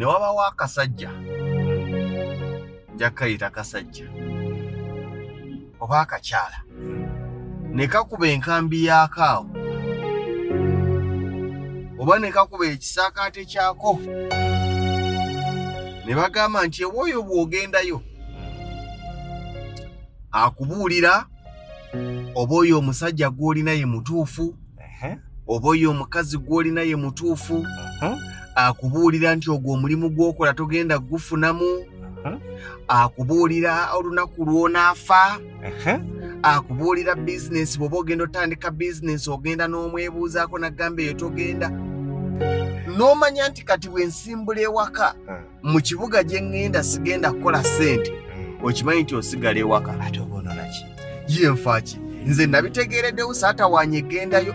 Ne wabawo akasajja, nja kukayita kasajja oba akakyala, ne kakuba enkambi yaako awo oba ne kakuba ekisaakaate kyako, ne bagamba nti ewooyo bw'ogendayo akubuulira oba oyo omusajja gw'olina ye mutuufu, oba oyo omukazi gw'olina ye mutuufu, akubuulira nti ogwo omulimu gw'okola togenda gufunamu, akubuulira olunaku lw'onaafa, akubuulira bizinesi bw'oba ogenda otandika bizinesi ogenda n'omwebuuzaako n'agamba eyo togenda, n'omanya nti kati bwe nsimbula ewaka mu kibuga gye ŋŋenda sigenda kukola ssente, okimanyi nti osigala ewaka. Ate oba onona ki? Ye nfa ki? Nze nabitegeereddewo saatawaanya eggendayo,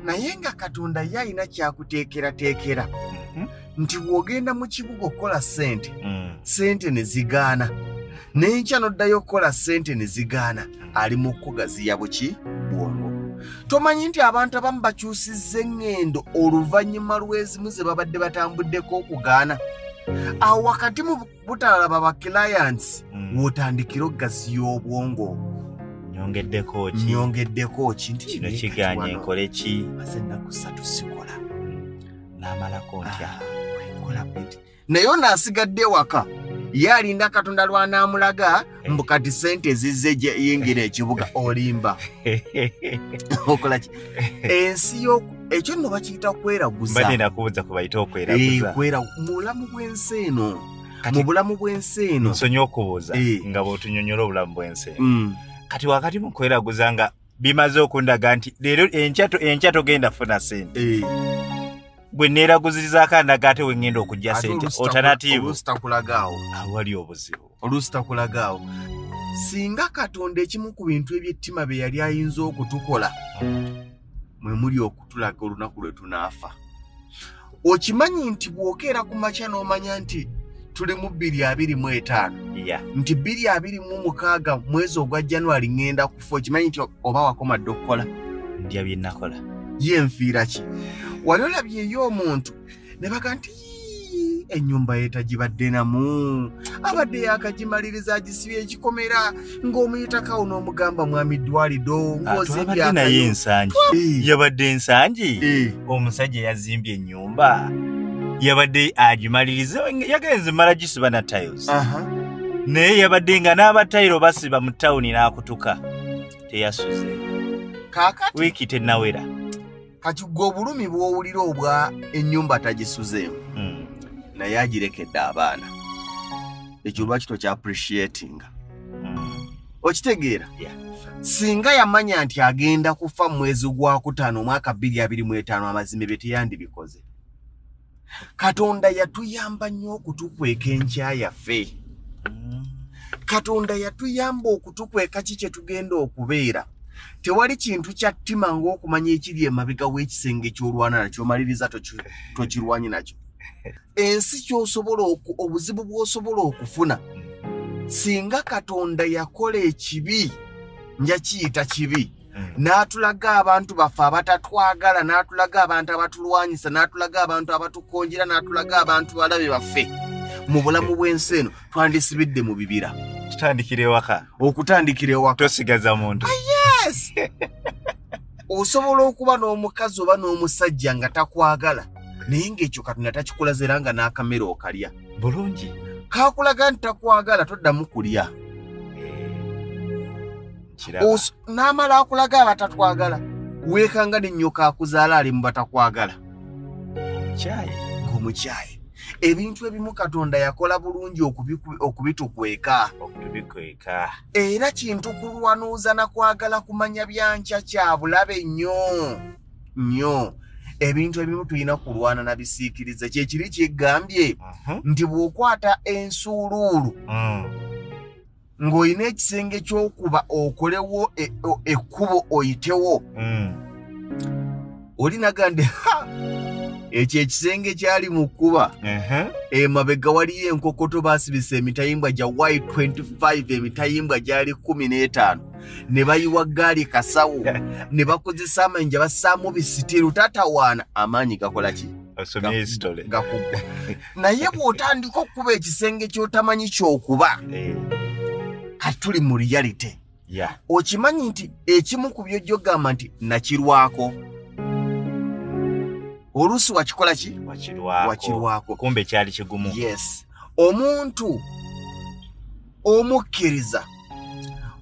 naye nga Katonda ye alina kyakuteekerateekera nti bw'ogenda mu kibuga okukola ssente, ssente ne zigaana, n'enkya n'oddayo okukola ssente ne zigaana, ali mu kugaziya buki bwongo. Tomanyi nti abantu abamu bakyusizza eŋŋendo oluvannyuma lw'ezimu ze babadde batambuddeko okugaana. Awo wakati mu butalaba ba clients w'otandikira okugaziya obwongo. Nyongeddeko ki? Nyongeddeko ki? Nti kino kigaanye nkole ki? Maze ennaku 3 sikola. N'amalako ntya? Nkola bwenti. Naye ono asigadde ewaka ye alinda Katonda lw'anaamulaga mbu kati ssente ezizze yingira ekibuga. Olimba. Okola ki? Ensi ekyo nno bakiyita kweraguza. Mbadde nakubuuza ku bayita okweraguza. Mu bulamu bw'ensi eno. Mu bulamu bw'ensi eno. Nsonyi okubuuza nga bw'otunnyonnyola obulamu bw'ensi eno. Kati wakati mu kweraguza nga bimaze okundaga nti leero enkya togenda funa ssente. Bwe neeraguzirizaako andaga ate we ŋŋenda okujja ssente. Alternative. Oluusi takulagaawo. Awali obuzibu. Oluusi takulagaawo. Singa Katonda ekimu ku bintu eby'ettima bye yali ayinza okutukola mwe muli okutulaga olunaku lwe tunaafa. Okimanyi nti bw'okeera ku makya n'omanya nti tuli mu 2025, nti 2026 mwezi ogwa January ŋŋenda kufa, okimanyi nti oba wakoma dda okukola? Ndya bye nakola. Ye nfiira ki? Wali olabyeyo omuntu ne baga nti ennyumba ye tagibadde namu, abadde yaakagimaliriza agisibye ekikomera, ng'omuyitakawo n'omugamba mwami Ddwalido ng'ozimbye naye ensangi. Yabadde ensangi, omusajja yazimbye ennyumba yabadde agimaliriza, yagenze mala gisiba na tiles, naye yabadde nga n'abatayiro basiba mu tawuni n'akutuka, teyasuze. Kaakati wiiki tennawera. Kati gwe obulumi bw'owulira obwa ennyumba tagisuzeemu, naye agirekedde abaana, ekyo lwaki tokya appreciatinga? Okitegeera? Singa yamanya nti agenda kufa mu mwezi gwa 5 omwaka 2025, amazima ebyo teyandibikoze. Katonda yatuyamba nnyo okutukweka enkya yaffe. Katonda yatuyamba okutukweka ki kye tugenda okubeera. Tewali kintu kya ttima ng'okumanya ekiri emabega w'ekisenge ky'olwana nakyo, omaliriza tokirwanye nakyo. Ensi ky'osobola obuzibu bw'osobola okufuna, singa Katonda yakola ekibi, nja kiyita kibi, n'atulaga abantu baffe abatatwagala, n'atulaga abantu abatulwanyisa, n'atulaga abantu abatukonjera, n'atulaga abantu balabe baffe mu bulamu bw'ensi eno, twandisibidde mu bibira. Tutandikira ewaka. Okutandikira ewaka. Tosigaza muntu. Yes. Osobola okuba n'omukazi oba n'omusajja nga takwagala, naye ng'ekyo Katonda takikulaze era nga n'akamere okalya. Bulungi. Kaakulaga nti takwagala, toddamu kulya. N'amala akulaga abatatwagala, weekanga n'ennyoka akuzaala ali mu batakwagala. Ng'omukyayi. Ebintu ebimu Katonda yakola bulungi okubitukweka. Era kintu kulwanuuza na kwagala kumanya byankya kya bulabe nnyo nnyo. Ebintu ebimu tulina kulwana na bisiikirize. Kyekiri kyegambye nti bw'okwata ensuuluulu ng'olina ekisenge ky'okuba okolewo ekkubo oyitewo, oli nagande ekyo ekisenge kyali mu kkuba, emabega waliyo enkokoto baasibisa emitayimbwa gya Y25, emitayimbwa gyali 15, ne bayiwa ggaali kasawo, ne bakozesa amayinja bassaamu bisitiru, tatawaana amaanyi gakola ki? Gakugwa. Naye bw'otandika okukuba ekisenge ky'otamanyi ky'okuba, kati tuli mu reality. Okimanyi nti ekimu ku byo gy'ogamba nti nakirwako. Oluusi wakikola ki? Wakirwako. Kumbe kyali kigumu. Yes. Omuntu omukkiriza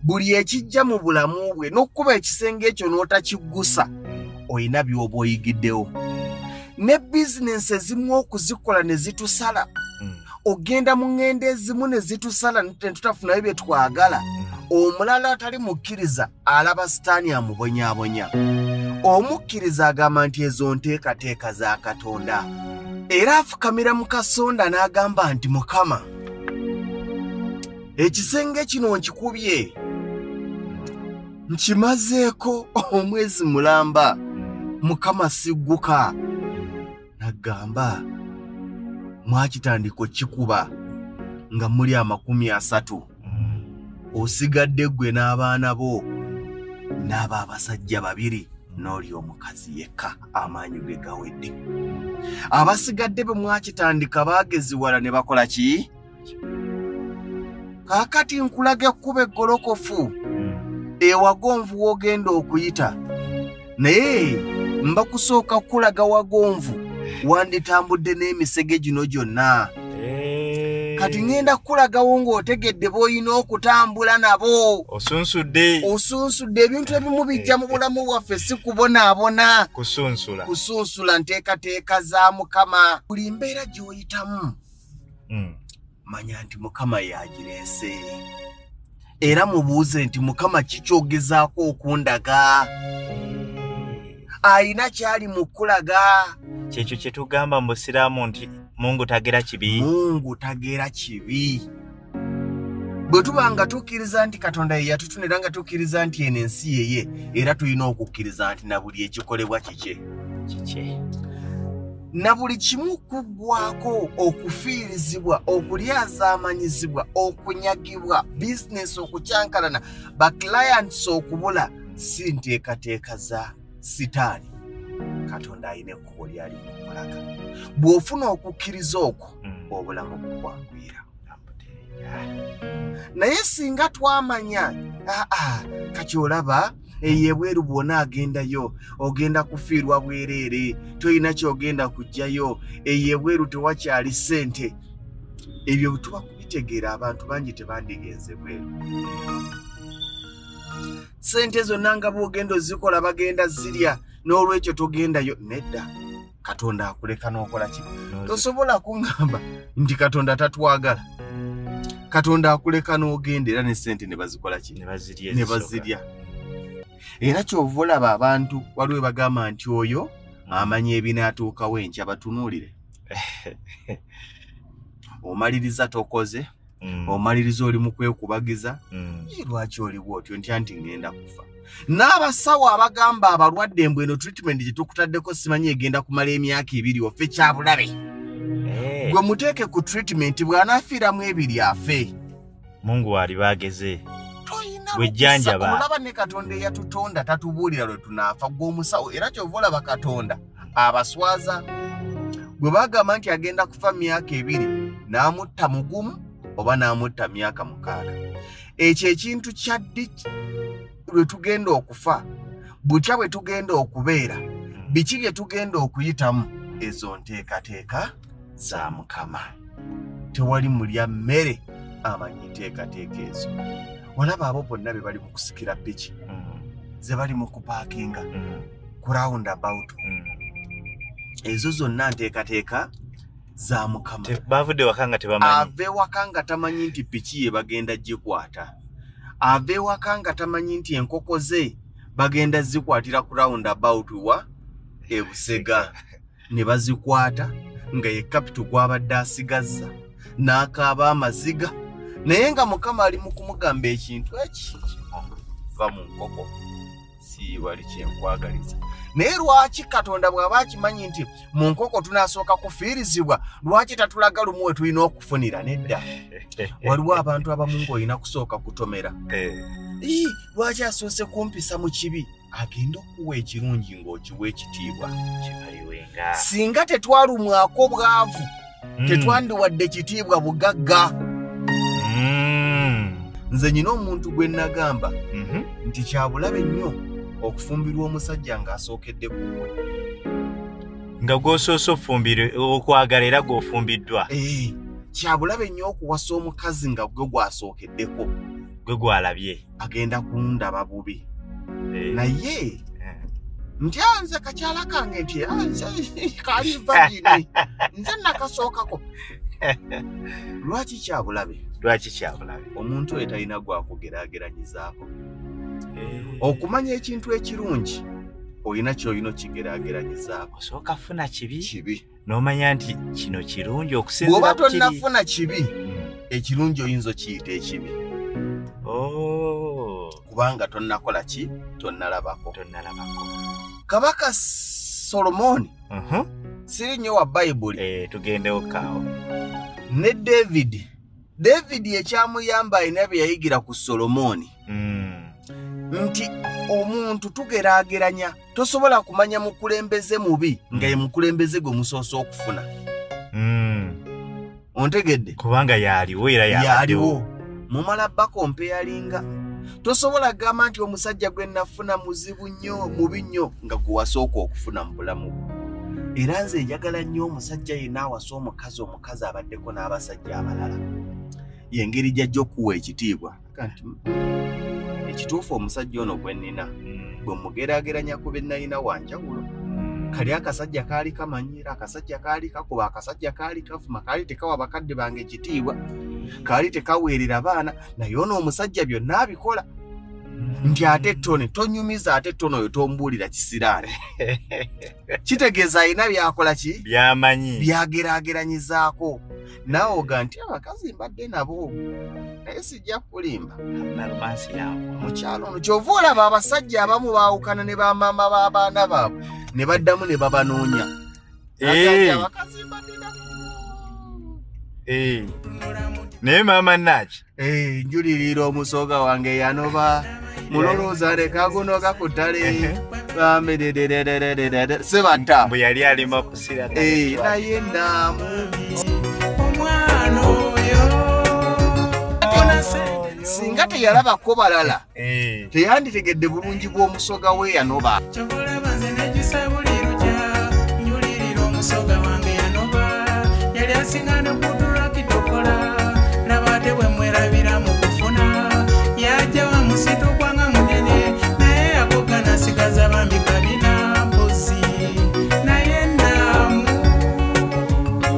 buli ekijja mu bulamu bwe n'okukuba ekisenge ekyo n'otakiggusa, olina by'oba oyigiddewo. Ne bizinensi ezimu okuzikola ne zitusala. Ogenda mu ŋŋendo ezimu ne zitusala ne tutafunayo bye twagala. Omulala atali mukkiriza alaba sitaani amubonyaabonya. Omukkiriza agamba nti ezo nteekateeka za Katonda. Era afukamira mu kasonda n'agamba nti Mukama, ekisenge kino nkikubye, nkimazeeko omwezi mulamba, Mukama sigguka. N'agamba mwakitandika okikuba nga muli 30, osigadde ggwe n'abaana bo n'aba abasajja 2 n'oli omukazi yekka, amaanyi ge gawedde. Abasigadde bwe mwakitandika baageziwala ne bakola ki? Kaakati nkulaga ekkubo eggolokofu ewagonvu w'ogenda okuyita, naye mba kusooka kulaga wagonvu wanditambudde n'emisege gino gyonna. Kati ŋŋenda kukulagawo ng'otegedde b'olina okutambula nabo. Osunsudde. Osunsudde. Ebintu ebimu bijja mu bulamu bwaffe si kubonaabona. Kusunsula. Kusunsula nteekateeka za Mukama. Buli mbeera gy'oyitamu, manya nti Mukama y'agireese. Era mubuuze nti Mukama ki ky'ogezaako okundaga? Ayina kyali mu kulaga. Kyekyo kye tugamba mu Busiraamu nti Mungu tagera kibi. Mungu tagera kibi. Bwe tuba nga tukkiriza nti Katonda ye yatutonera, nga tukkiriza nti eno ensi yeye, era tulina okukkiriza nti na buli ekikolebwa kikye. Kikye. Na buli kimu kuggwako, okufiirizibwa, okulyazaamanyizibwa, okunyagibwa, bizinesi okukyankalana, ba clients okubula, si nteekateeka za Sitaani. Katonda alina ekkubo ly'ali mu kukolaga. Bw'ofuna okukkiriza okwo, obulamu bukwanguyira. Naye singa twamanya, kati olaba eyo ebweru bw'ona agendayo, ogenda kufiirwa bwereere, tolina ky'ogenda kuggyayo, eyo ebweru tewakyali ssente. Ebyo tuba kubitegeera, abantu bangi tebandigenze bweru. Ssente zonna nga bw'ogenda ozikola bagenda zirya, n'olwekyo togendayo. Nedda, Katonda akuleka n'okola ki? Tosobola kuŋŋamba nti Katonda tatwagala. Katonda akuleka n'ogenda era ne ssente ne bazikola ki? Ne bazirya. Era ky'ova olaba abantu waliwo bagamba nti oyo amanyi ebinaatuukawo enkya, batunuulire. Omaliriza tokoze, omaliriza oli mu kwekubagiza. Lwaki oli bw'otyo? Ntya nti ŋŋenda kufa. N'abasawo abagamba abalwadde mbu eno treatment gye tukutaddeko simanyi egenda kumala emyaka 2, ofe kyabulabe. Gwe muteeke ku treatment, bw'anaafiiramu 2 afe. Mungu alibaageze. Bwejjanjaba. Olaba ne Katonda eyatutonda tatubuulira lwe tunaafa gw'omusawo. Era ky'ova olaba Katonda abaswaza. Gwe bagamba nti agenda kufa myaka 2, n'amutta mugumu oba n'amutta myaka 6. Ekyo ekintu kya ddi lwe tugenda okufa, butya bwe tugenda okubeera, biki bye tugenda okuyitamu, ezo nteekateeka za Mukama. Tewali mulya mmere amanyi nteekateeka ezo. Olaba abo bonna be bali mu kusikira piki, ze bali mu kupaakinga ku round about, ezo zonna nteekateeka za Mukama. Bavudde waka nga tebamanyi. Ave waka nga tamanyi nti piki ye bagenda gikwata. Ave waka nga tamanyi nti enkoko ze bagenda zikwatira ku round about wa e Busega. Ne bazikwata nga ye capital gw'abadde asigazza, n'akaaba amaziga. Naye nga Mukama ali mu kumugamba ekintu eki, va mu nkoko, si wali kyenkwagaliza. Naye lwaki Katonda bw'aba akimanyi nti mu nkoko tunaasooka kufiirizibwa, lwaki tatulaga lumu we tulina okufunira? Nedda. Waliwo abantu abamu ng'olina kusooka kutomera. Lwaki asoose kumpisa mu kibi? Agenda okuwa ekirungi ng'okiwa ekitiibwa. Kibaliwenga. Singa tetwalumwako bwavu, tetwandiwadde kitiibwa bugagga. Nze nyina omuntu gwe nagamba nti kyabulabe nnyo okufumbirwa omusajja ng'asookedde ku ggwe. Nga gw'osoose ofumbirwe okwagala era gw'ofumbiddwa. Kyabulabe nnyo okuwasa omukazi nga gwe gwasookeddeko. Gwe gwalabye. Agenda kundaba bubi. Naye nti nze kakyala kange nti kali vagini nze nakasookako. Lwaki kyabulabe? Lwaki kyabulabe? Omuntu oyo talina gwakugeraageranyizaako. Okumanya ekintu ekirungi olina ky'olina okigeraageranyizaako. Osooka funa kibi. Kibi. N'omanya nti kino kirungi okusinziira ku kiri. Bw'oba tonnafuna kibi, ekirungi oyinza okiyita ekibi. Kubanga tonnakola ki? Tonnalabako. Tonnalabako. Kabaka Solomoni siri nnyo wa Bayibuli. Tugendewo kaawo. Ne David. David ekyamuyamba alina bye yayigira ku Solomoni. Nti omuntu tugeraageranya, tosobola kumanya mukulembeze mubi nga ye mukulembeze gwe musoose okufuna. Ontegedde? Kubanga yaliwo era yaliwo. Mumala bakompeyalinga. Tosobola gamba nti omusajja gwe nafuna muzibu nnyo, mubi nnyo nga gwe wasooka okufuna mu bulamu bwo. Era nze njagala nnyo omusajja yenna awasa omukazi, omukazi abaddeko n'abasajja abalala. Y'engeri gy'ajja okuwa ekitiibwa. Nti ekituufu omusajja ono gwe nnina bwe mugeraageranya ku be nnalina wa njawulo. Kali akasajja kaali kamanyiira, akasajja kaali kakuba, akasajja kaali kavuma, kaali tekawa bakadde bange ekitiibwa, kaali tekaweerera baana, naye ono omusajja byonna abikola. Nti ate ttone tonyumiza, ate ttone oyo tombuulira kisiraane. Kitegeeza alina byakola ki? Byamanyi. Byageraageranyizaako. Naawe oga nti abakazi mbadde nabo naye sijja kulimba. Mukyalo ono ky'ova olaba abasajja abamu baawukana ne bamaama b'abaana baabwe ne baddamu ne babanoonya. Abakazi mbadde nabo. Naye maama Naki. Njulirira omusoga wange yanoba mulolooza leka gunoga ku ttale. Sebatta. Bwe yali alima kusira. Naye naamu. Omwana oyo. Singa teyalabako balala, teyanditegedde bulungi bw'omusoga we yanoba. Ky'olaba nze negisa buli lukya, njulirira omusoga wange yanoba, yali asinga